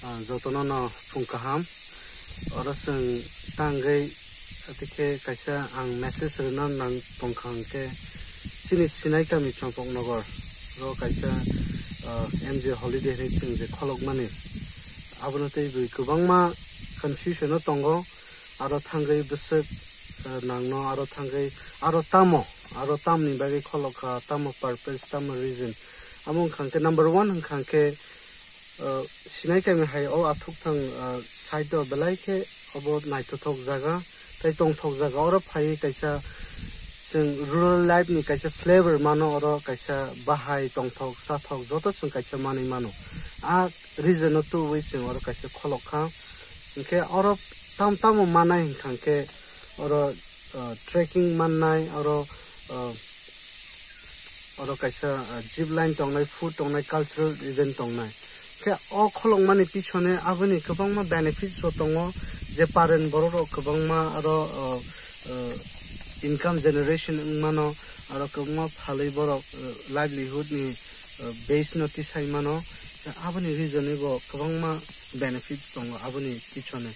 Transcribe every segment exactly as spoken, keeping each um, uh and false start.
Ah, jotono no phung kaham. Oro chwng tangwi, atikhe kaisa ang message rwna nang tongkha hwnkhe, chini Sinai kami Chongpok Nogor ro kaisa, ah, M J holiday hinwi chwng je kholokmani, abono tei bwi kwbangma confusion o tongo. Aro thangwi bwswk, ah, nangno aro thangwi aro tamo, aro tamni bagwi kholokha, tamo purpose, tamo reason. Amo wngkha hwnkhe number one wngkha hwnkhe, ah, Sinai kami hai o athukthang, ah, side o belai khe obo naithothok jaga tei tongthok jaga. Oro phaiwi kaisa chwng rural life ni kaisa flavor mano, oro kaisa bahai tongthok chathok joto chwng kaisa manwi mano. A reason no tubui chwng oro kaisa kholok kha. Hinkhe oro tam tamo manai hinkha hinkhe oro, ah, trekking mannai, oro, ah, oro kaisa, ah, zip line tongnai, food tongnai, cultural event tongnai. Khe o kholokmani pisone aboni kwbangma benefits bo tongo, je parent borok rok kwbangma aro, ah, ah, income generation wngmano, aro kwbangma phalwi borok, ah, livelihood ni, ah, base no tisai mano. Aboni reason bo kwbangma benefits tongo aboni pisone.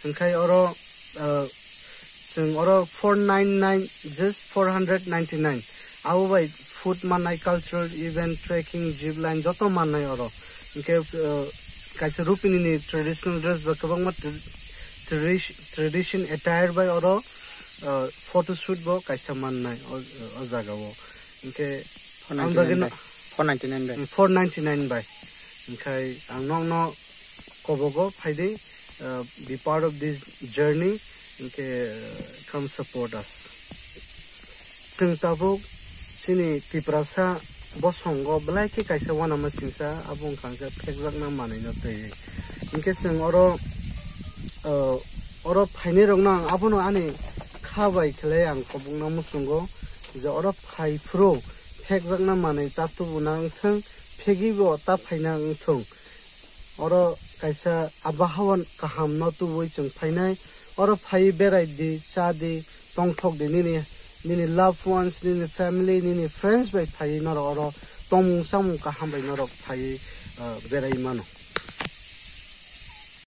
Hinkhe oro, ah, chwng oro four nine nine, just four hundred ninety nine. Abo bai food mannai, cultural event, trekking, zip line joto mannai oro. Hinkhe, uh, kaisa Rupini ni traditional dress ba kwbangma tra-, tradish-, tradition attire bai oro, uh, photo shoot bo kaisa mannai o, o jaga o. Hinkhe ang bagwi no four ninety nine bai. Four ninety nine bai. Hinkhe ang nokno kobogo phaidi, uh, be part of this journey, hinkhe, uh, come support us. Chwng tabuk chini Tiprasa bosongo belai khe kaisa uanama singsa, abo wngkha hwnkhe phekjakna manwino twi. Hinkhe chwng oro, uh, oro phainairokno ang abono ani kha bai khlai ang kobokna muchungo je oro phai phuru phekjakna manwi ta tubuna wngthwng, phegwibo ta phaina wngthwng. Oro kaisa abahawan kaham no tubui chwng phainai. Oro phai berai di, cha di, tongthok di nini, nini loved ones, nini family, nini friends bai phaiwi norok oro tongmung chamung kaham bai norok phaiwi, ah, berai mano.